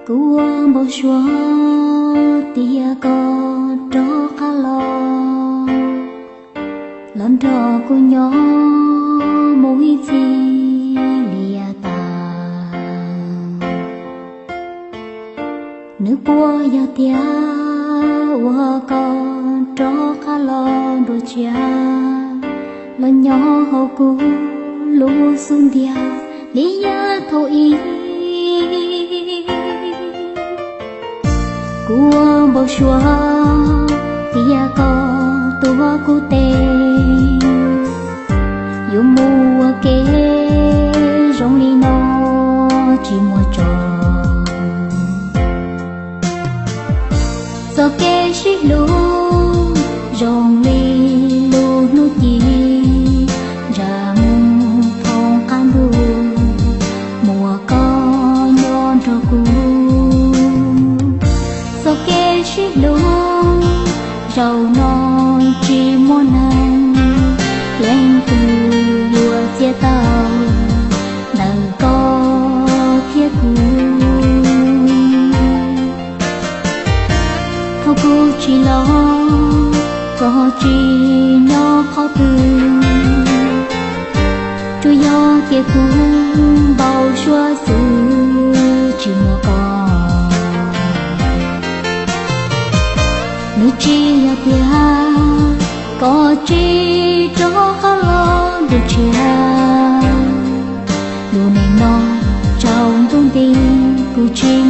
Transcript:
Kuv ua npau suav tias koj rov qab los, los nrog kuv nyob mus ib txhis liam tas. Nws puas yog tiag uas koj rov qab los dua tshiab, los nyob hauv kuv lub xub ntiag li yav thaum ub? Kuv ua npau suav tias koj tuav kuv tes, yuav mus ua ke zoo li no tsis muaj tsaug. Txoj kev sib hlub zoo li lub hnub ci, ntsaj mus thooj qab ntuj, muaj koj nyob nrog kuv. Txoj kev sib hlub zaum no tsis muaj neeg leej twg yuav txiav tau ntawm koj thiab kuv. Thaum kuv tsis los, koj tsis nyob qhov twg, tsuas yog tias kuv npau suav xwb tsis muaj koj. Nws tsis yog tiag, koj tsis rov qab los dua tshiab, lub neej no tsaus ntuj nti kuv tsis